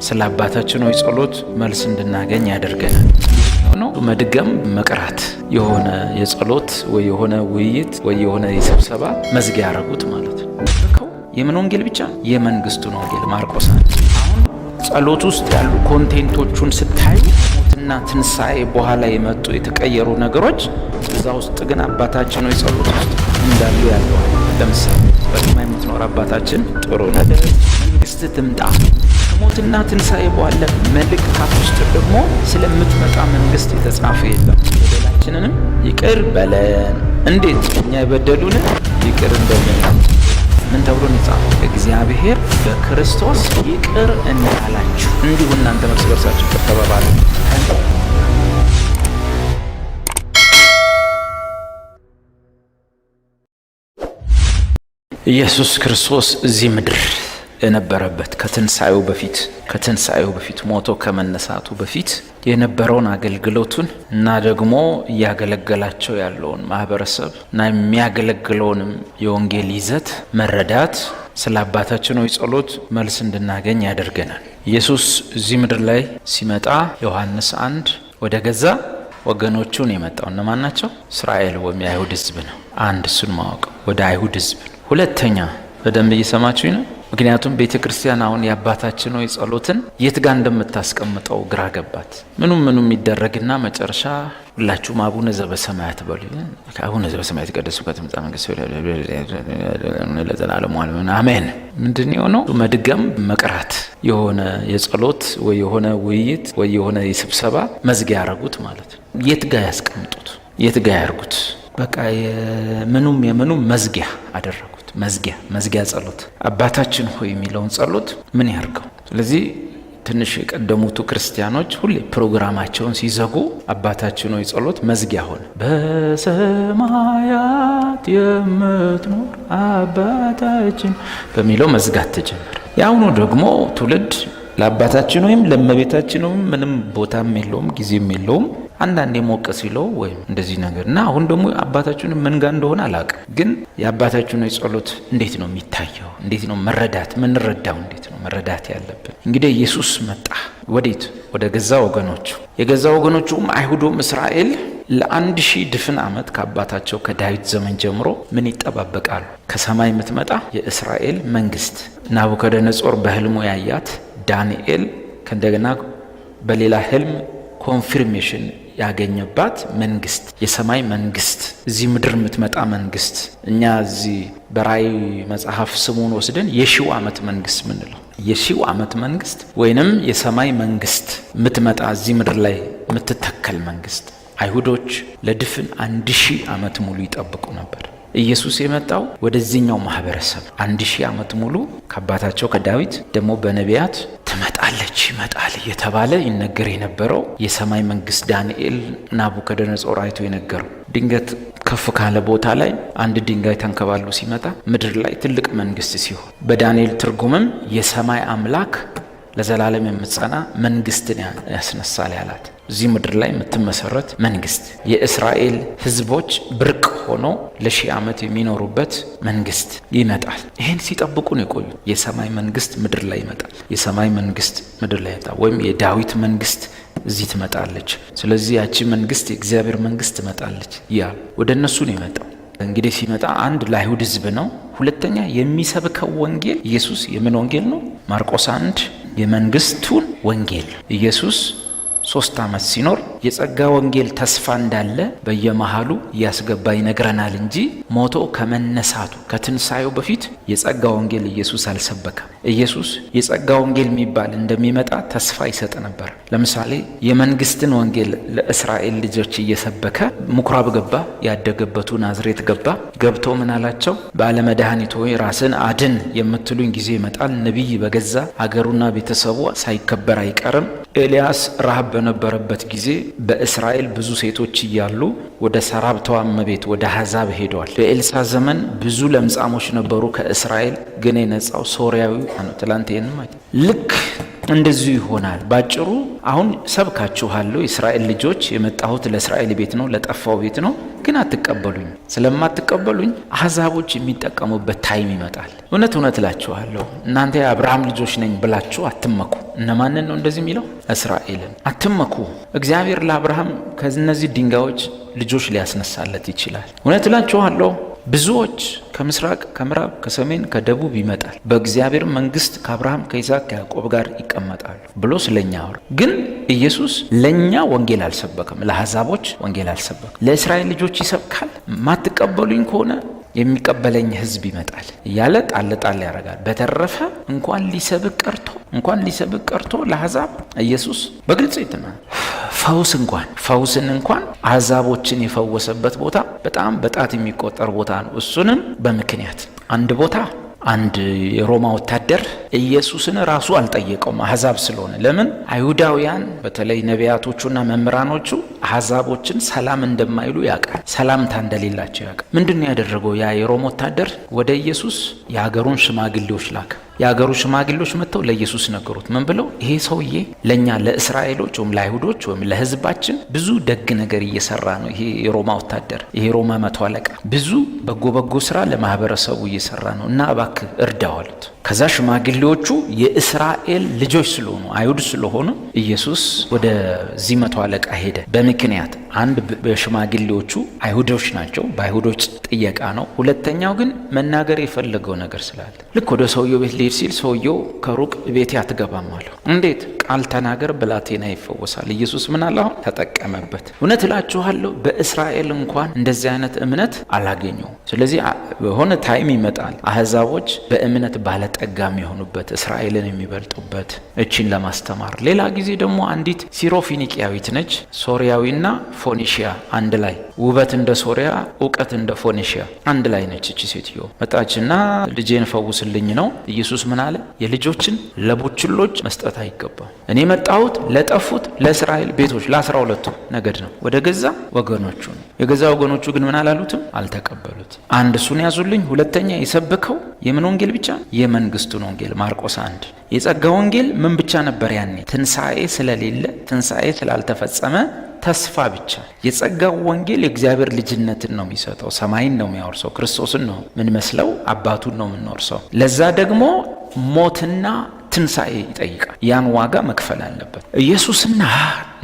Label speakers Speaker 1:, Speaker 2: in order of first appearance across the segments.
Speaker 1: ስለ አባታችን ሆይ ጸሎት መልስ እንድናገኝ ያደርገናል። ነው መድገም መቅራት የሆነ የጸሎት ወይ የሆነ ውይይት ወይ የሆነ የስብሰባ መዝጊያ ያደረጉት ማለት ነው። የምን ወንጌል ብቻ? የመንግስቱን ወንጌል ማርቆስ 1። አሁን ጸሎት ውስጥ ያሉ content ኦቹን ስታዩ ሞትና ትንሣኤ በኋላ የመጡ የተቀየሩ ነገሮች እዛ ውስጥ ግን አባታችን ሆይ ጸሎት ውስጥ እንዳሉ ያለዋል። ለምሳሌ በሰማይ የምትኖር አባታችን ጥሩ ነው፣ መንግስት ትምጣ። ከሞትና ትንሣኤ በኋላ መልእክታት ውስጥ ደግሞ ስለምትመጣ መንግስት የተጻፈ የለም። በደላችንንም ይቅር በለን። እንዴት? እኛ የበደሉንን ይቅር እንደምንል። ምን ተብሎ ነው የጻፈው? እግዚአብሔር በክርስቶስ ይቅር እንዳላችሁ እንዲሁ እናንተ እርስ በርሳችሁ ይቅር ተባባሉ። ኢየሱስ ክርስቶስ እዚህ ምድር የነበረበት ከትንሣኤው በፊት ሞቶ ከመነሳቱ በፊት የነበረውን አገልግሎቱን እና ደግሞ እያገለገላቸው ያለውን ማህበረሰብ እና የሚያገለግለውንም የወንጌል ይዘት መረዳት ስለ አባታችን ሆይ ጸሎት መልስ እንድናገኝ ያደርገናል። ኢየሱስ እዚህ ምድር ላይ ሲመጣ ዮሐንስ 1 ወደ ገዛ ወገኖቹ ነው የመጣው። እነማን ናቸው? እስራኤል ወይም የአይሁድ ሕዝብ ነው። አንድ እሱን ማወቅ፣ ወደ አይሁድ ሕዝብ ነው። ሁለተኛ፣ በደንብ እየሰማችሁኝ ነው። ምክንያቱም ቤተ ክርስቲያን አሁን የአባታችን ሆይ ጸሎትን የት ጋር እንደምታስቀምጠው ግራ ገባት። ምኑም ምኑም ይደረግና መጨረሻ ሁላችሁም አቡነ ዘበሰማያት በሉ። አቡነ ዘበሰማያት ይትቀደስ ስምከ ትምጻእ መንግስትከ ለዘላለሙ አሜን። ምንድን የሆነው? መድገም መቅራት የሆነ የጸሎት ወይ የሆነ ውይይት ወይ የሆነ የስብሰባ መዝጊያ ያደረጉት ማለት ነው። የት ጋር ያስቀምጡት? የት ጋር ያርጉት? በቃ የምኑም የምኑም መዝጊያ አደረጉት። መዝጊያ መዝጊያ ጸሎት አባታችን ሆይ የሚለውን ጸሎት ምን ያርገው? ስለዚህ ትንሽ የቀደሙቱ ክርስቲያኖች ሁሌ ፕሮግራማቸውን ሲዘጉ አባታችን ሆይ ጸሎት መዝጊያ ሆነ። በሰማያት የምትኖር አባታችን በሚለው መዝጋት ተጀመረ። የአሁኑ ደግሞ ትውልድ ለአባታችን ወይም ለእመቤታችን ወይም ምንም ቦታም የለውም፣ ጊዜም የለውም። አንዳንዴ ሞቀ ሲለው ወይም እንደዚህ ነገር እና አሁን ደግሞ አባታችን ምን ጋር እንደሆነ አላውቅም፣ ግን የአባታችን ጸሎት እንዴት ነው የሚታየው? እንዴት ነው መረዳት ምንረዳው? እንዴት ነው መረዳት ያለብን? እንግዲህ ኢየሱስ መጣ። ወዴት? ወደ ገዛ ወገኖቹ። የገዛ ወገኖቹም አይሁዶም እስራኤል ለ1000 ድፍን ዓመት ከአባታቸው ከዳዊት ዘመን ጀምሮ ምን ይጠባበቃሉ? ከሰማይ የምትመጣ የእስራኤል መንግስት፣ ናቡከደነጾር በህልሙ ያያት፣ ዳንኤል ከእንደገና በሌላ ህልም confirmation ያገኘባት መንግስት፣ የሰማይ መንግስት፣ እዚህ ምድር የምትመጣ መንግስት፣ እኛ እዚህ በራእይ መጽሐፍ ስሙን ወስደን የሺው ዓመት መንግስት ምንለው፣ የሺው ዓመት መንግስት ወይንም የሰማይ መንግስት የምትመጣ፣ እዚህ ምድር ላይ የምትተከል መንግስት አይሁዶች ለድፍን 1000 ዓመት ሙሉ ይጠብቁ ነበር። ኢየሱስ የመጣው ወደዚህኛው ማህበረሰብ 1000 ዓመት ሙሉ ከአባታቸው ከዳዊት ደግሞ በነቢያት ትመጣለች፣ ይመጣል እየተባለ ይነገር የነበረው የሰማይ መንግስት፣ ዳንኤል ናቡከደነጾር አይቶ የነገረው፣ ድንገት ከፍ ካለ ቦታ ላይ አንድ ድንጋይ ተንከባሎ ሲመጣ ምድር ላይ ትልቅ መንግስት ሲሆን፣ በዳንኤል ትርጉምም የሰማይ አምላክ ለዘላለም የምትጸና መንግስትን ያስነሳል ያላት፣ እዚህ ምድር ላይ የምትመሰረት መንግስት፣ የእስራኤል ህዝቦች ብርቅ ሆኖ ለ1000 ዓመት የሚኖሩበት መንግስት ይመጣል። ይህን ሲጠብቁ ነው የቆዩት። የሰማይ መንግስት ምድር ላይ ይመጣል። የሰማይ መንግስት ምድር ላይ ይመጣል፣ ወይም የዳዊት መንግስት እዚህ ትመጣለች። ስለዚህ ያቺ መንግስት የእግዚአብሔር መንግስት ትመጣለች። ያ ወደ እነሱ ነው የመጣው። እንግዲህ ሲመጣ አንድ ለአይሁድ ህዝብ ነው። ሁለተኛ የሚሰብከው ወንጌል ኢየሱስ የምን ወንጌል ነው? ማርቆስ 1 የመንግስቱን ወንጌል። ኢየሱስ 3 ዓመት ሲኖር የጸጋ ወንጌል ተስፋ እንዳለ በየመሃሉ እያስገባ ይነግረናል እንጂ ሞቶ ከመነሳቱ ከትንሣኤው በፊት የጸጋ ወንጌል ኢየሱስ አልሰበከም። ኢየሱስ የጸጋ ወንጌል የሚባል እንደሚመጣ ተስፋ ይሰጥ ነበር። ለምሳሌ የመንግስትን ወንጌል ለእስራኤል ልጆች እየሰበከ ምኩራብ ገባ፣ ያደገበቱ ናዝሬት ገባ። ገብቶ ምን አላቸው? ባለመድኃኒት ሆይ ራስህን አድን የምትሉኝ ጊዜ ይመጣል። ነቢይ በገዛ አገሩና ቤተሰቡ ሳይከበር አይቀርም። ኤልያስ ረሃብ በነበረበት ጊዜ በእስራኤል ብዙ ሴቶች እያሉ ወደ ሰራብታዋ እመቤት ወደ አሕዛብ ሄደዋል። በኤልሳ ዘመን ብዙ ለምጻሞች ነበሩ፣ ከእስራኤል ግን የነጻው ሶርያዊ ነው። ትላንት ይህንም ልክ እንደዚሁ ይሆናል። ባጭሩ አሁን ሰብካችኋለሁ፣ የእስራኤል ልጆች፣ የመጣሁት ለእስራኤል ቤት ነው፣ ለጠፋው ቤት ነው። ግን አትቀበሉኝ። ስለማትቀበሉኝ አሕዛቦች የሚጠቀሙበት time ይመጣል። እውነት እውነት እላችኋለሁ እናንተ የአብርሃም ልጆች ነኝ ብላችሁ አትመኩ። እነማንን ነው እንደዚህ የሚለው? እስራኤልን። አትመኩ። እግዚአብሔር ለአብርሃም ከእነዚህ ድንጋዮች ልጆች ሊያስነሳለት ይችላል። እውነት እላችኋለሁ ብዙዎች ከምስራቅ፣ ከምዕራብ፣ ከሰሜን፣ ከደቡብ ይመጣል፣ በእግዚአብሔር መንግስት ከአብርሃም፣ ከይስሐቅ፣ ከያዕቆብ ጋር ይቀመጣሉ ብሎ ስለኛ አወራ። ግን ኢየሱስ ለእኛ ወንጌል አልሰበከም፣ ለአሕዛቦች ወንጌል አልሰበከም። ለእስራኤል ልጆች ይሰብካል። ማትቀበሉኝ ከሆነ የሚቀበለኝ ሕዝብ ይመጣል እያለ ጣል ጣል ያደርጋል። በተረፈ እንኳን ሊሰብክ ቀርቶ ለአሕዛብ ኢየሱስ በግልጽ ይትና ፈውስን እንኳን አሕዛቦችን የፈወሰበት ቦታ በጣም በጣት የሚቆጠር ቦታ ነው። እሱንም በምክንያት። አንድ ቦታ አንድ የሮማ ወታደር ኢየሱስን ራሱ አልጠየቀውም፣ አሕዛብ ስለሆነ። ለምን? አይሁዳውያን በተለይ ነቢያቶቹና መምህራኖቹ አሕዛቦችን ሰላም እንደማይሉ ያውቃል፣ ሰላምታ እንደሌላቸው ያውቃል። ምንድን ነው ያደረገው? ያ የሮማ ወታደር ወደ ኢየሱስ የሀገሩን ሽማግሌዎች ላከ። የሀገሩ ሽማግሌዎች መጥተው ለኢየሱስ ነገሩት። ምን ብለው? ይሄ ሰውዬ ለእኛ ለእስራኤሎች ወይም ለአይሁዶች ወይም ለሕዝባችን ብዙ ደግ ነገር እየሰራ ነው። ይሄ የሮማ ወታደር፣ ይሄ የሮማ መቶ አለቃ ብዙ በጎ በጎ ስራ ለማህበረሰቡ እየሰራ ነው እና እባክህ እርዳው አሉት። ከዛ ሽማግሌዎቹ የእስራኤል ልጆች ስለሆኑ፣ አይሁድ ስለሆኑ ኢየሱስ ወደዚህ መቶ አለቃ ሄደ። በምክንያት አንድ በሽማግሌዎቹ አይሁዶች ናቸው፣ በአይሁዶች ጥየቃ ነው። ሁለተኛው ግን መናገር የፈለገው ነገር ስላለ ልክ ወደ ሰውየው ቤት ሊሄድ ሲል ሰውየው ከሩቅ ቤቴ አትገባም አለው። እንዴት? ቃል ተናገር ብላቴና ይፈወሳል። ኢየሱስ ምን አለ? አሁን ተጠቀመበት። እውነት እላችኋለሁ በእስራኤል እንኳን እንደዚህ አይነት እምነት አላገኘውም። ስለዚህ በሆነ time ይመጣል አህዛቦች በእምነት ባለጠጋ የሚሆኑበት፣ እስራኤልን የሚበልጡበት እቺን ለማስተማር። ሌላ ጊዜ ደግሞ አንዲት ሲሮፊኒቅያዊት ነች። ሶሪያዊና ፎኒሺያ አንድ ላይ፣ ውበት እንደ ሶሪያ፣ እውቀት እንደ ፎኒሺያ አንድ ላይ ነች። እቺ ሴትዮ መጣችና ልጄን ፈውስልኝ ነው። ኢየሱስ ምን አለ? የልጆችን ለቡችሎች መስጠት አይገባም። እኔ የመጣሁት ለጠፉት ለእስራኤል ቤቶች ለ12ቱ ነገድ ነው፣ ወደ ገዛ ወገኖቹ ነው። የገዛ ወገኖቹ ግን ምን አላሉትም? አልተቀበሉት። አንድ እሱን ያዙልኝ። ሁለተኛ የሰበከው የምን ወንጌል ብቻ? የመንግስቱን ወንጌል፣ ማርቆስ 1። የጸጋ ወንጌል ምን ብቻ ነበር ያኔ? ትንሣኤ ስለሌለ፣ ትንሣኤ ስላልተፈጸመ ተስፋ ብቻ። የጸጋው ወንጌል የእግዚአብሔር ልጅነትን ነው የሚሰጠው፣ ሰማይን ነው የሚያወርሰው፣ ክርስቶስን ነው ምንመስለው፣ አባቱን ነው የምንወርሰው። ለዛ ደግሞ ሞትና ትንሣኤ ይጠይቃል። ያን ዋጋ መክፈል አለበት። ኢየሱስና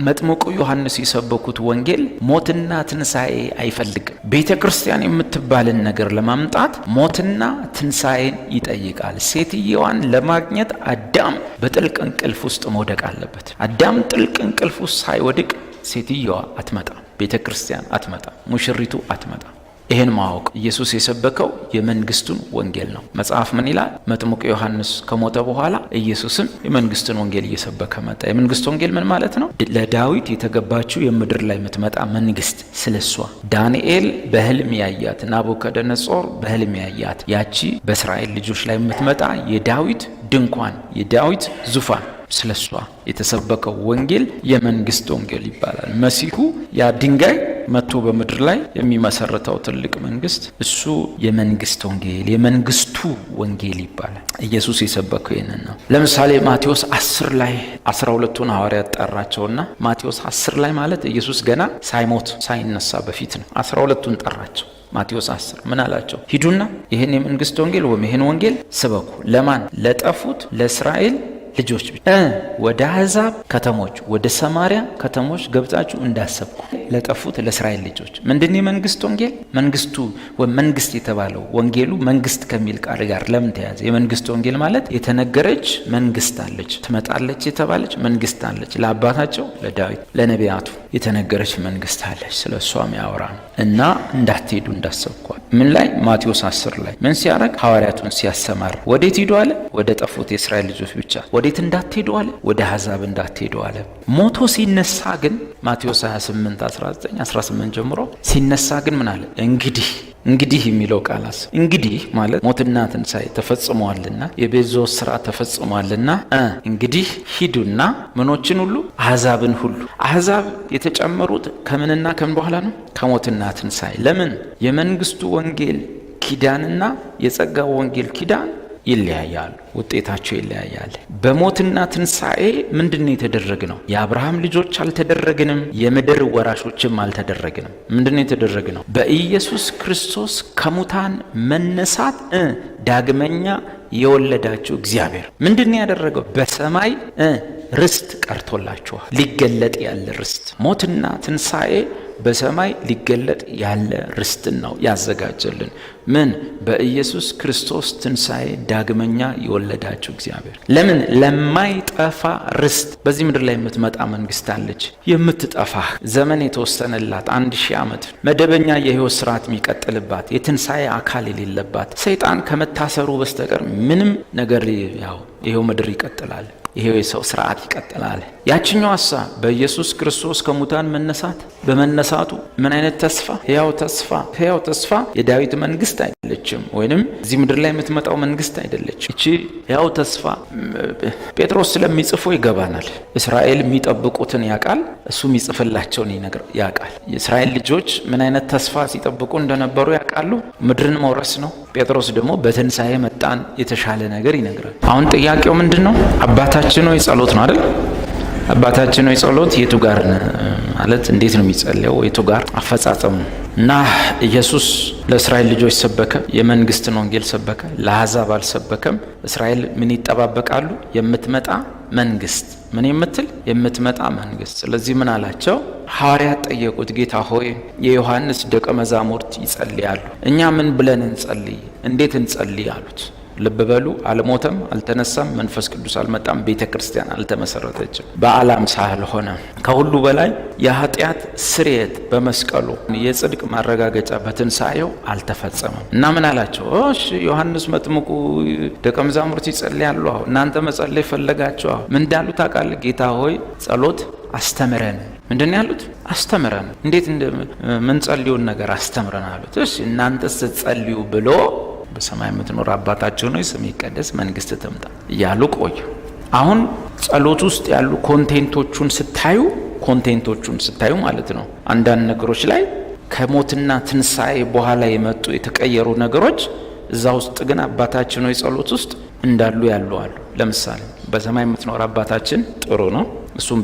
Speaker 1: መጥምቁ ዮሐንስ የሰበኩት ወንጌል ሞትና ትንሣኤ አይፈልግም። ቤተ ክርስቲያን የምትባልን ነገር ለማምጣት ሞትና ትንሣኤን ይጠይቃል። ሴትየዋን ለማግኘት አዳም በጥልቅ እንቅልፍ ውስጥ መውደቅ አለበት። አዳም ጥልቅ እንቅልፍ ውስጥ ሳይወድቅ ሴትየዋ አትመጣም። ቤተ ክርስቲያን አትመጣም። ሙሽሪቱ አትመጣም። ይህን ማወቅ፣ ኢየሱስ የሰበከው የመንግስቱን ወንጌል ነው። መጽሐፍ ምን ይላል? መጥምቁ ዮሐንስ ከሞተ በኋላ ኢየሱስም የመንግስቱን ወንጌል እየሰበከ መጣ። የመንግስቱ ወንጌል ምን ማለት ነው? ለዳዊት የተገባችው የምድር ላይ የምትመጣ መንግስት፣ ስለሷ ዳንኤል በህልም ያያት፣ ናቡከደነጾር በህልም ያያት፣ ያቺ በእስራኤል ልጆች ላይ የምትመጣ የዳዊት ድንኳን፣ የዳዊት ዙፋን፣ ስለሷ የተሰበከው ወንጌል የመንግስት ወንጌል ይባላል። መሲሁ ያ ድንጋይ መጥቶ በምድር ላይ የሚመሰርተው ትልቅ መንግስት፣ እሱ የመንግስት ወንጌል፣ የመንግስቱ ወንጌል ይባላል። ኢየሱስ የሰበከው ይህንን ነው። ለምሳሌ ማቴዎስ 10 ላይ 12ቱን ሐዋርያት ጠራቸውና፣ ማቴዎስ 10 ላይ ማለት ኢየሱስ ገና ሳይሞት ሳይነሳ በፊት ነው። 12ቱን ጠራቸው። ማቴዎስ 10 ምን አላቸው? ሂዱና ይህን የመንግስት ወንጌል ወይም ይህን ወንጌል ስበኩ። ለማን? ለጠፉት ለእስራኤል ልጆች ብቻ። ወደ አሕዛብ ከተሞች፣ ወደ ሰማሪያ ከተሞች ገብታችሁ እንዳትሰብኩ፣ ለጠፉት ለእስራኤል ልጆች። ምንድን ነው የመንግስት ወንጌል? መንግስቱ ወይም መንግስት የተባለው ወንጌሉ መንግስት ከሚል ቃል ጋር ለምን ተያዘ? የመንግስት ወንጌል ማለት የተነገረች መንግስት አለች፣ ትመጣለች የተባለች መንግስት አለች። ለአባታቸው ለዳዊት ለነቢያቱ የተነገረች መንግስት አለች። ስለ እሷ የሚያወራ ነው እና እንዳትሄዱ እንዳትሰብኩ። ምን ላይ? ማቴዎስ 10 ላይ ምን ሲያደርግ? ሐዋርያቱን ሲያሰማራ ወዴት ሂዱ አለ? ወደ ጠፉት የእስራኤል ልጆች ብቻ። ወዴት እንዳትሄዱ አለ? ወደ አሕዛብ እንዳትሄዱ አለ። ሞቶ ሲነሳ ግን ማቴዎስ 28 19 18 ጀምሮ ሲነሳ ግን ምን አለ? እንግዲህ፣ እንግዲህ የሚለው ቃላስ፣ እንግዲህ ማለት ሞትና ትንሣኤ ተፈጽሟልና፣ የቤዛው ስራ ተፈጽሟልና እንግዲህ ሂዱና ምኖችን ሁሉ? አሕዛብን ሁሉ። አሕዛብ የተጨመሩት ከምንና ከምን በኋላ ነው? ከሞትና ትንሣኤ። ለምን? የመንግስቱ ወንጌል ኪዳንና የጸጋው ወንጌል ኪዳን ይለያያሉ፣ ውጤታቸው ይለያያል። በሞትና ትንሣኤ ምንድን ነው የተደረግነው? የአብርሃም ልጆች አልተደረግንም፣ የምድር ወራሾችም አልተደረግንም። ምንድን ነው የተደረግነው? በኢየሱስ ክርስቶስ ከሙታን መነሳት ዳግመኛ የወለዳችሁ እግዚአብሔር ምንድን ነው ያደረገው? በሰማይ ርስት ቀርቶላችኋል። ሊገለጥ ያለ ርስት። ሞትና ትንሣኤ በሰማይ ሊገለጥ ያለ ርስትን ነው ያዘጋጀልን። ምን? በኢየሱስ ክርስቶስ ትንሣኤ ዳግመኛ የወለዳችሁ እግዚአብሔር። ለምን? ለማይጠፋ ርስት። በዚህ ምድር ላይ የምትመጣ መንግስት አለች፣ የምትጠፋ ዘመን የተወሰነላት 1000 ዓመት መደበኛ የህይወት ስርዓት የሚቀጥልባት፣ የትንሣኤ አካል የሌለባት፣ ሰይጣን ከመታሰሩ በስተቀር ምንም ነገር ያው ይሄው ምድር ይቀጥላል። ይሄው የሰው ስርዓት ይቀጥላል። ያችኛው ሳ በኢየሱስ ክርስቶስ ከሙታን መነሳት በመነሳቱ ምን አይነት ተስፋ? ሕያው ተስፋ። ሕያው ተስፋ የዳዊት መንግስት አይደለችም፣ ወይንም እዚህ ምድር ላይ የምትመጣው መንግስት አይደለችም። እቺ ሕያው ተስፋ ጴጥሮስ ስለሚጽፎ ይገባናል። እስራኤል የሚጠብቁትን ያውቃል፣ እሱ የሚጽፍላቸውን ያውቃል። የእስራኤል ልጆች ምን አይነት ተስፋ ሲጠብቁ እንደነበሩ ያውቃሉ። ምድርን መውረስ ነው። ጴጥሮስ ደግሞ በትንሣኤ መጣን የተሻለ ነገር ይነግራል። አሁን ጥያቄው ምንድን ነው? አባታችን ሆይ ጸሎት ነው አይደል? አባታችን ሆይ ጸሎት የቱ ጋር ማለት እንዴት ነው የሚጸለየው? የቱ ጋር አፈጻጸሙ? እና ኢየሱስ ለእስራኤል ልጆች ሰበከ፣ የመንግስትን ወንጌል ሰበከ፣ ለአሕዛብ አልሰበከም። እስራኤል ምን ይጠባበቃሉ? የምትመጣ መንግስት። ምን የምትል? የምትመጣ መንግስት። ስለዚህ ምን አላቸው? ሐዋርያት ጠየቁት፣ ጌታ ሆይ የዮሐንስ ደቀ መዛሙርት ይጸልያሉ፣ እኛ ምን ብለን እንጸልይ? እንዴት እንጸልይ አሉት። ልብ በሉ፣ አልሞተም፣ አልተነሳም፣ መንፈስ ቅዱስ አልመጣም፣ ቤተ ክርስቲያን አልተመሰረተችም፣ በዓለ ሃምሳ አልሆነም። ከሁሉ በላይ የኃጢአት ስርየት በመስቀሉ የጽድቅ ማረጋገጫ በትንሣኤው አልተፈጸመም። እና ምን አላቸው? እሺ ዮሐንስ መጥምቁ ደቀ መዛሙርት ይጸልያሉ፣ አዎ እናንተ መጸለይ ፈለጋችሁ፣ አዎ ምን እንዳሉ ታውቃለህ? ጌታ ሆይ ጸሎት አስተምረን። ምንድን ነው ያሉት? አስተምረን። እንዴት እንደምንጸልዩን ነገር አስተምረን አሉት። እሺ እናንተ ስትጸልዩ ብሎ በሰማይ የምትኖር አባታችን ሆይ ስምህ ይቀደስ፣ መንግስትህ ትምጣ እያሉ ቆዩ። አሁን ጸሎት ውስጥ ያሉ content ኦቹን ስታዩ ማለት ነው፣ አንዳንድ ነገሮች ላይ ከሞትና ትንሣኤ በኋላ የመጡ የተቀየሩ ነገሮች እዛ ውስጥ ግን አባታችን ሆይ ጸሎት ውስጥ እንዳሉ ያሉ አሉ። ለምሳሌ በሰማይ የምትኖር አባታችን ጥሩ ነው። እሱም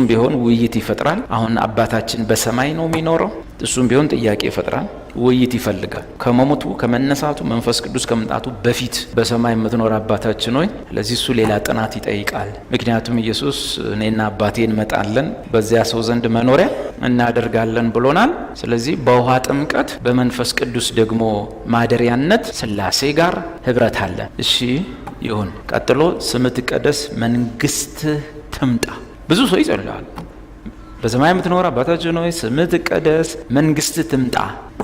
Speaker 1: ቢሆን ውይይት ይፈጥራል። አሁን አባታችን በሰማይ ነው የሚኖረው። እሱም ቢሆን ጥያቄ ይፈጥራል፣ ውይይት ይፈልጋል። ከመሞቱ ከመነሳቱ መንፈስ ቅዱስ ከመምጣቱ በፊት በሰማይ የምትኖር አባታችን ሆይ፣ ለዚህ እሱ ሌላ ጥናት ይጠይቃል። ምክንያቱም ኢየሱስ እኔና አባቴ እንመጣለን፣ በዚያ ሰው ዘንድ መኖሪያ እናደርጋለን ብሎናል። ስለዚህ በውሃ ጥምቀት በመንፈስ ቅዱስ ደግሞ ማደሪያነት ስላሴ ጋር ህብረት አለ። እሺ ይሁን። ቀጥሎ ስምህ ትቀደስ፣ መንግስትህ ትምጣ። ብዙ ሰው ይጸልያል። በሰማይ የምትኖር አባታችን ሆይ ስምህ ትቀደስ፣ መንግስትህ ትምጣ።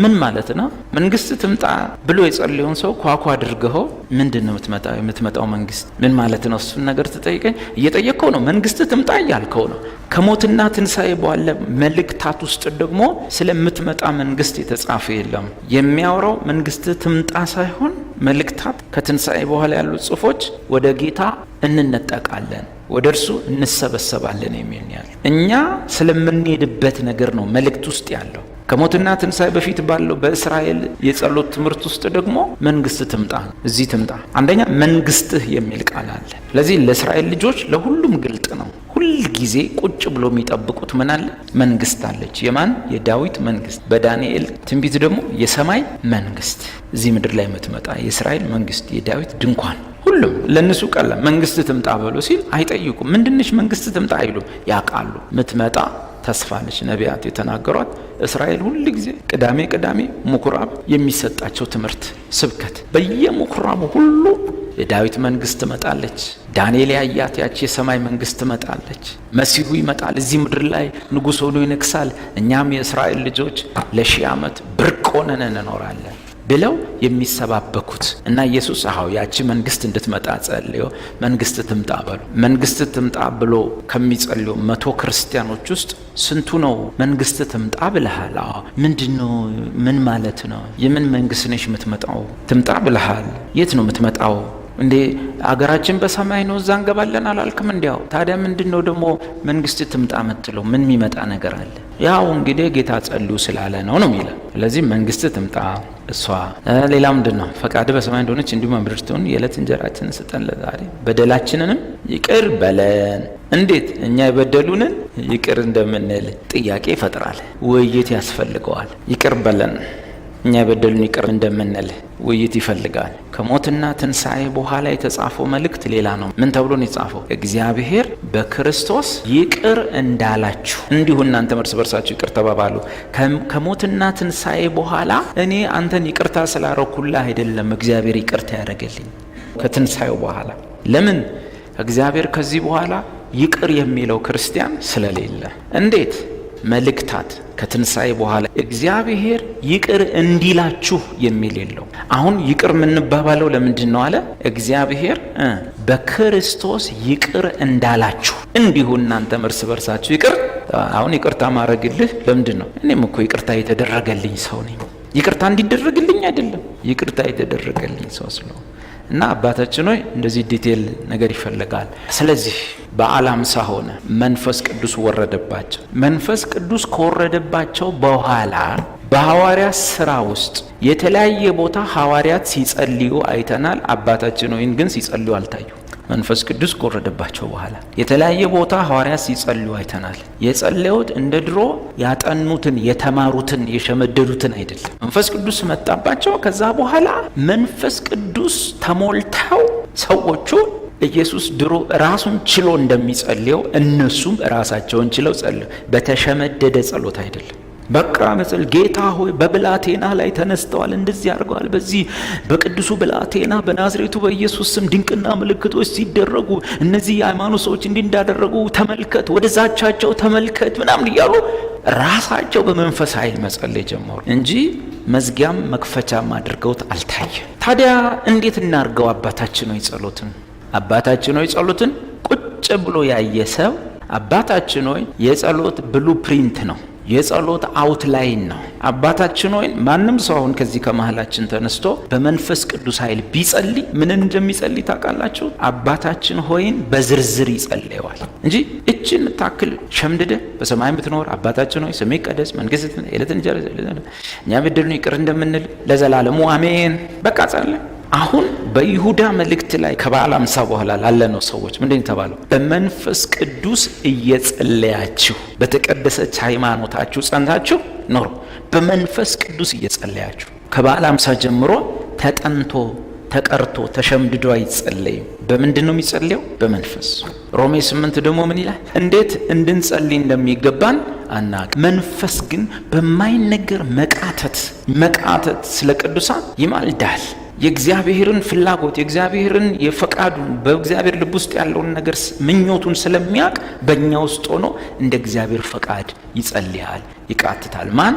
Speaker 1: ምን ማለት ነው? መንግስትህ ትምጣ ብሎ የጸለየውን ሰው ኳኳ አድርገኸው ምንድን ነው የምትመጣው መንግስት ምን ማለት ነው? እሱን ነገር ትጠይቀኝ እየጠየቅከው ነው። መንግስትህ ትምጣ እያልከው ነው። ከሞትና ትንሣኤ በኋላ መልእክታት ውስጥ ደግሞ ስለምትመጣ መንግስት የተጻፈ የለም። የሚያወራው መንግስትህ ትምጣ ሳይሆን መልእክታት ከትንሣኤ በኋላ ያሉ ጽሁፎች ወደ ጌታ እንነጠቃለን፣ ወደ እርሱ እንሰበሰባለን የሚል ያለ እኛ ስለምንሄድበት ነገር ነው መልእክት ውስጥ ያለው። ከሞትና ትንሣኤ በፊት ባለው በእስራኤል የጸሎት ትምህርት ውስጥ ደግሞ መንግስት ትምጣ፣ እዚህ ትምጣ። አንደኛ መንግስትህ የሚል ቃል አለ። ስለዚህ ለእስራኤል ልጆች ለሁሉም ግልጥ ነው። ሁል ጊዜ ቁጭ ብሎ የሚጠብቁት ምን አለ? መንግስት አለች። የማን? የዳዊት መንግስት። በዳንኤል ትንቢት ደግሞ የሰማይ መንግስት፣ እዚህ ምድር ላይ የምትመጣ የእስራኤል መንግስት፣ የዳዊት ድንኳን። ሁሉም ለእነሱ ቀላል መንግስት ትምጣ በሉ ሲል አይጠይቁም። ምንድነች መንግስት ትምጣ አይሉም። ያውቃሉ ምትመጣ ተስፋ ነች። ነቢያት የተናገሯት እስራኤል ሁል ጊዜ ቅዳሜ ቅዳሜ ምኩራብ የሚሰጣቸው ትምህርት ስብከት፣ በየምኩራቡ ሁሉ የዳዊት መንግስት ትመጣለች። ዳንኤል ያያት ያቺ የሰማይ መንግስት ትመጣለች። መሲሁ ይመጣል፣ እዚህ ምድር ላይ ንጉሥ ሆኖ ይነግሳል። እኛም የእስራኤል ልጆች ለ1000 ዓመት ብርቅ ሆነን እንኖራለን ብለው የሚሰባበኩት እና ኢየሱስ አዎ ያቺ መንግስት እንድትመጣ ጸልዮ መንግስት ትምጣ በሉ። መንግስት ትምጣ ብሎ ከሚጸልዩ 100 ክርስቲያኖች ውስጥ ስንቱ ነው መንግስት ትምጣ ብለሃል? አዎ ምንድነው? ምን ማለት ነው? የምን መንግስት ነሽ የምትመጣው? ትምጣ ብለሃል። የት ነው የምትመጣው? እንዴ አገራችን በሰማይ ነው፣ እዛ እንገባለን አላልክም? እንዲያው ታዲያ ምንድን ነው ደግሞ መንግስት ትምጣ ምትለው? ምን የሚመጣ ነገር አለ? ያው እንግዲህ ጌታ ጸልዩ ስላለ ነው ነው የሚለው። ስለዚህ መንግስት ትምጣ እሷ። ሌላ ምንድን ነው? ፈቃድ በሰማይ እንደሆነች እንዲሁም በምድር ትሁን። የዕለት እንጀራችንን ስጠን ለዛሬ፣ በደላችንንም ይቅር በለን። እንዴት እኛ የበደሉንን ይቅር እንደምንል ጥያቄ ይፈጥራል። ውይይት ያስፈልገዋል። ይቅር በለን እኛ የበደሉን ይቅር እንደምንል ውይይት ይፈልጋል። ከሞትና ትንሣኤ በኋላ የተጻፈው መልእክት ሌላ ነው። ምን ተብሎ ነው የተጻፈው? እግዚአብሔር በክርስቶስ ይቅር እንዳላችሁ እንዲሁ እናንተም እርስ በርሳችሁ ይቅር ተባባሉ። ከሞትና ትንሣኤ በኋላ እኔ አንተን ይቅርታ ስላረኩልህ አይደለም እግዚአብሔር ይቅርታ ያደረገልኝ ከትንሣኤው በኋላ። ለምን? እግዚአብሔር ከዚህ በኋላ ይቅር የሚለው ክርስቲያን ስለሌለ። እንዴት? መልእክታት ከትንሣኤ በኋላ እግዚአብሔር ይቅር እንዲላችሁ የሚል የለው። አሁን ይቅር የምንባባለው ለምንድን ነው አለ? እግዚአብሔር በክርስቶስ ይቅር እንዳላችሁ እንዲሁ እናንተም እርስ በርሳችሁ ይቅር። አሁን ይቅርታ ማድረግልህ ለምንድን ነው? እኔም እኮ ይቅርታ የተደረገልኝ ሰው ነኝ። ይቅርታ እንዲደረግልኝ አይደለም፣ ይቅርታ የተደረገልኝ ሰው ስለሆነ እና አባታችን ሆይ እንደዚህ detail ነገር ይፈልጋል። ስለዚህ በዓለ ሃምሳ ሆነ፣ መንፈስ ቅዱስ ወረደባቸው። መንፈስ ቅዱስ ከወረደባቸው በኋላ በሐዋርያት ስራ ውስጥ የተለያየ ቦታ ሐዋርያት ሲጸልዩ አይተናል። አባታችን ሆይን ግን ሲጸልዩ አልታዩ። መንፈስ ቅዱስ ከወረደባቸው በኋላ የተለያየ ቦታ ሐዋርያት ሲጸልዩ አይተናል። የጸለዩት እንደ ድሮ ያጠኑትን የተማሩትን የሸመደዱትን አይደለም። መንፈስ ቅዱስ መጣባቸው። ከዛ በኋላ መንፈስ ቅዱስ ተሞልተው ሰዎቹ ኢየሱስ ድሮ ራሱን ችሎ እንደሚጸልየው እነሱም ራሳቸውን ችለው ጸልዩ። በተሸመደደ ጸሎት አይደለም። በቃ መጸል ጌታ ሆይ በብላቴና ላይ ተነስተዋል፣ እንደዚህ አድርገዋል፣ በዚህ በቅዱሱ ብላቴና በናዝሬቱ በኢየሱስ ስም ድንቅና ምልክቶች ሲደረጉ እነዚህ የሃይማኖት ሰዎች እንዲህ እንዳደረጉ ተመልከት፣ ወደ ዛቻቸው ተመልከት ምናምን እያሉ ራሳቸው በመንፈስ ኃይል መጸለይ ጀመሩ እንጂ መዝጊያም መክፈቻም አድርገውት አልታየ። ታዲያ እንዴት እናርገው? አባታችን ሆይ ጸሎትን አባታችን ሆይ ጸሎትን ቁጭ ብሎ ያየ ሰው አባታችን ሆይ የጸሎት blueprint ነው፣ የጸሎት outline ነው። አባታችን ሆይ ማንም ሰው አሁን ከዚህ ከመሃላችን ተነስቶ በመንፈስ ቅዱስ ኃይል ቢጸልይ ምን እንደሚጸልይ ታውቃላችሁ? አባታችን ሆይን በዝርዝር ይጸልየዋል እንጂ እችን ታክል ሸምድደ በሰማይ ብትኖር አባታችን ሆይ ስምህ ይቀደስ፣ መንግስትህ ትምጣ፣ የዕለት እንጀራችንን እኛ የበደሉንን ይቅር እንደምንል ለዘላለሙ አሜን። በቃ ጸለየ። አሁን በይሁዳ መልእክት ላይ ከበዓለ ሃምሳ በኋላ ላለነው ሰዎች ምንድን የተባለው? በመንፈስ ቅዱስ እየጸለያችሁ በተቀደሰች ሃይማኖታችሁ ጸንታችሁ ኖሩ። በመንፈስ ቅዱስ እየጸለያችሁ ከበዓለ ሃምሳ ጀምሮ ተጠንቶ ተቀርቶ ተሸምድዶ አይጸለይም። በምንድን ነው የሚጸለየው? በመንፈስ። ሮሜ 8 ደግሞ ምን ይላል? እንዴት እንድንጸልይ እንደሚገባን አናውቅም፣ መንፈስ ግን በማይነገር መቃተት መቃተት ስለ ቅዱሳን ይማልዳል። የእግዚአብሔርን ፍላጎት የእግዚአብሔርን የፈቃዱን በእግዚአብሔር ልብ ውስጥ ያለውን ነገር ምኞቱን ስለሚያውቅ በእኛ ውስጥ ሆኖ እንደ እግዚአብሔር ፈቃድ ይጸልያል፣ ይቃትታል። ማን?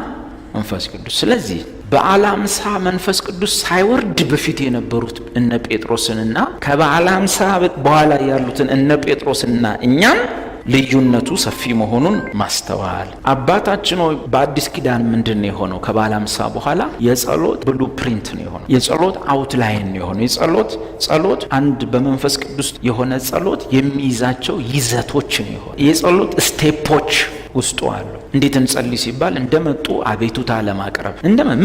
Speaker 1: መንፈስ ቅዱስ። ስለዚህ በዓለ ሃምሳ መንፈስ ቅዱስ ሳይወርድ በፊት የነበሩት እነ ጴጥሮስንና ከበዓለ ሃምሳ በኋላ ያሉትን እነ ጴጥሮስንና እኛን ልዩነቱ ሰፊ መሆኑን ማስተዋል። አባታችን ሆይ በአዲስ ኪዳን ምንድን ነው የሆነው? ከበዓለ ሃምሳ በኋላ የጸሎት blueprint ነው የሆነው። የጸሎት outline ነው የሆነው። የጸሎት ጸሎት አንድ በመንፈስ ቅዱስ የሆነ ጸሎት የሚይዛቸው ይዘቶች ነው የሆነው። የጸሎት step ኦች ውስጡ አሉ። እንዴት እንጸልይ ሲባል እንደመጡ አቤቱታ ለማቅረብ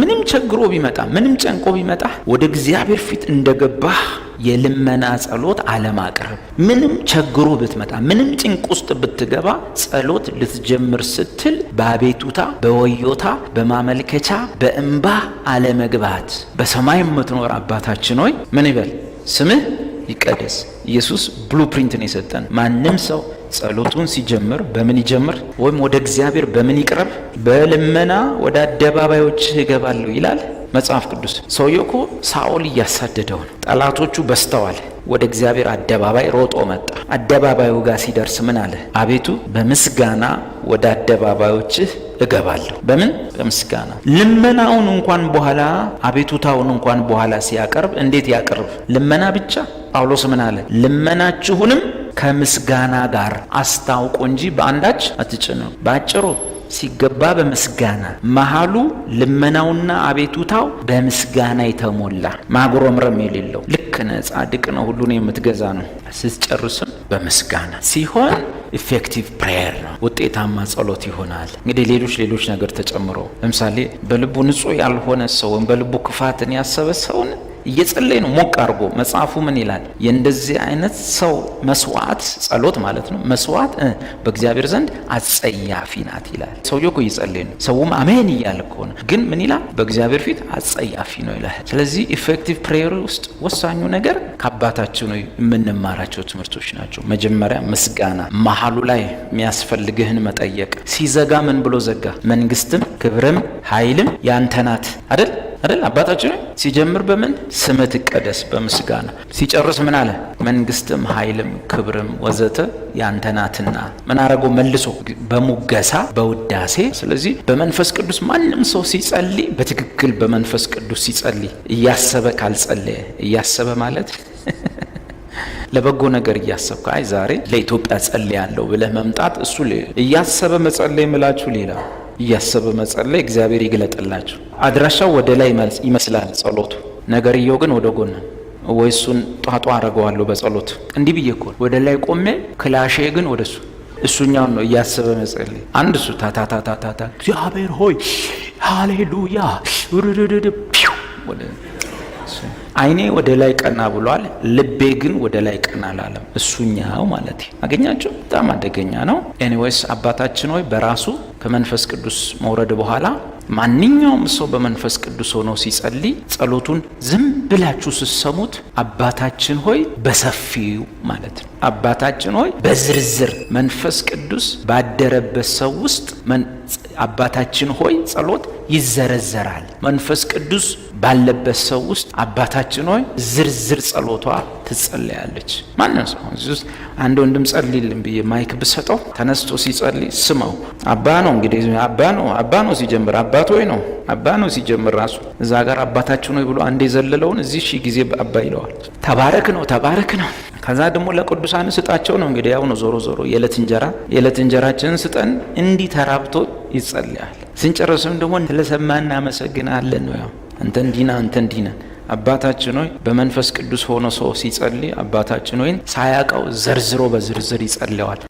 Speaker 1: ምንም ቸግሮ ቢመጣ ምንም ጨንቆ ቢመጣ ወደ እግዚአብሔር ፊት እንደገባህ የልመና ጸሎት አለማቅረብ። ምንም ቸግሮ ብትመጣ ምንም ጭንቅ ውስጥ ብትገባ ጸሎት ልትጀምር ስትል በአቤቱታ በወዮታ በማመልከቻ በእንባ አለመግባት። በሰማይ የምትኖር አባታችን ሆይ ምን ይበል? ስምህ ይቀደስ። ኢየሱስ blueprint ነው የሰጠን። ማንም ሰው ጸሎቱን ሲጀምር በምን ይጀምር? ወይም ወደ እግዚአብሔር በምን ይቅረብ? በልመና ወደ አደባባዮች እገባለሁ ይላል መጽሐፍ ቅዱስ። ሰውየው እኮ ሳኦል እያሳደደው ነው። ጠላቶቹ በዝተዋል። ወደ እግዚአብሔር አደባባይ ሮጦ መጣ። አደባባዩ ጋር ሲደርስ ምን አለ? አቤቱ በምስጋና ወደ አደባባዮችህ እገባለሁ። በምን? በምስጋና። ልመናውን እንኳን በኋላ አቤቱታውን እንኳን በኋላ ሲያቀርብ እንዴት ያቀርብ? ልመና ብቻ? ጳውሎስ ምን አለ? ልመናችሁንም ከምስጋና ጋር አስታውቁ እንጂ በአንዳች አትጨነቁ። ባጭሩ ሲገባ በምስጋና፣ መሃሉ ልመናውና አቤቱታው በምስጋና የተሞላ፣ ማጉረምረም የሌለው፣ ልክ ነህ፣ ጻድቅ ነው፣ ሁሉን የምትገዛ ነው። ስትጨርስም በምስጋና ሲሆን effective prayer ነው፣ ውጤታማ ጸሎት ይሆናል። እንግዲህ ሌሎች ሌሎች ነገር ተጨምሮ፣ ለምሳሌ በልቡ ንጹሕ ያልሆነ ሰው ወይም በልቡ ክፋትን ያሰበ ሰውን እየጸለየ ነው ሞቅ አድርጎ። መጽሐፉ ምን ይላል? የእንደዚህ አይነት ሰው መስዋዕት፣ ጸሎት ማለት ነው፣ መስዋዕት በእግዚአብሔር ዘንድ አጸያፊ ናት ይላል። ሰውየው እኮ እየጸለየ ነው፣ ሰውም አሜን እያለ እኮ ነው። ግን ምን ይላል? በእግዚአብሔር ፊት አጸያፊ ነው ይላል። ስለዚህ effective prayer ውስጥ ወሳኙ ነገር ከአባታችን ነው የምንማራቸው ትምህርቶች ናቸው። መጀመሪያ ምስጋና፣ መሀሉ ላይ የሚያስፈልግህን መጠየቅ። ሲዘጋ ምን ብሎ ዘጋ? መንግስትም ክብርም ኃይልም ያንተ ናት፣ አይደል? አይደል? አባታችን ሲጀምር በምን? ስምህ ትቀደስ፣ በምስጋና። ሲጨርስ ምን አለ? መንግስትም ኃይልም ክብርም ወዘተ ያንተ ናትና። ምን አረገው? መልሶ በሙገሳ፣ በውዳሴ። ስለዚህ በመንፈስ ቅዱስ ማንም ሰው ሲጸልይ፣ በትክክል በመንፈስ ቅዱስ ሲጸልይ፣ እያሰበ ካልጸለየ፣ እያሰበ ማለት ለበጎ ነገር እያሰብክ፣ አይ ዛሬ ለኢትዮጵያ ጸልያለሁ ብለህ መምጣት፣ እሱ እያሰበ መጸለይ ምላችሁ ሌላ። እያሰበ መጸለይ እግዚአብሔር ይግለጥላችሁ። አድራሻው ወደ ላይ ይመስላል ጸሎቱ፣ ነገርየው ግን ወደ ጎን፣ ወይ እሱን ጧጧ አረገዋለሁ በጸሎት። እንዲህ ብዬ እኮ ወደ ላይ ቆሜ ክላሼ ግን ወደ እሱ፣ እሱኛውን ነው እያሰበ መጸለይ። አንድ እሱ ታታታታታታ እግዚአብሔር ሆይ ሃሌሉያ ርርርር ፒው፣ ወደ አይኔ ወደ ላይ ቀና ብሏል፣ ልቤ ግን ወደ ላይ ቀና አላለም። እሱኛው ማለት አገኛቸው በጣም አደገኛ ነው። Anyways፣ አባታችን ሆይ በራሱ ከመንፈስ ቅዱስ መውረድ በኋላ ማንኛውም ሰው በመንፈስ ቅዱስ ሆኖ ሲጸልይ ጸሎቱን ዝም ብላችሁ ስትሰሙት አባታችን ሆይ በሰፊው ማለት ነው። አባታችን ሆይ በዝርዝር፣ መንፈስ ቅዱስ ባደረበት ሰው ውስጥ አባታችን ሆይ ጸሎት ይዘረዘራል። መንፈስ ቅዱስ ባለበት ሰው ውስጥ አባታችን ሆይ ዝርዝር ጸሎቷ ትጸለያለች። ማንም ሰው እዚህ ውስጥ አንድ ወንድም ጸልይልን ብዬ mic ብሰጠው ተነስቶ ሲጸልይ ስመው አባ ነው፣ እንግዲህ አባ ነው፣ አባ ነው ሲጀምር፣ አባት ሆይ ነው፣ አባ ነው ሲጀምር ራሱ። እዛ ጋር አባታችን ሆይ ብሎ አንድ የዘለለውን እዚህ ሺህ ጊዜ አባ ይለዋል። ተባረክ ነው፣ ተባረክ ነው። ከዛ ደግሞ ለቅዱሳን ስጣቸው ነው። እንግዲህ ያው ነው፣ ዞሮ ዞሮ የዕለት እንጀራ፣ የዕለት እንጀራችንን ስጠን፣ እንዲህ ተራብቶ ይጸልያል። ስንጨርስም ደግሞ ስለሰማን እናመሰግናለን ነው። ያው አንተ እንዲና አንተ እንዲና። አባታችን ሆይ በመንፈስ ቅዱስ ሆኖ ሰው ሲጸልይ አባታችን ሆይን ሳያውቀው ዘርዝሮ በዝርዝር ይጸልየዋል።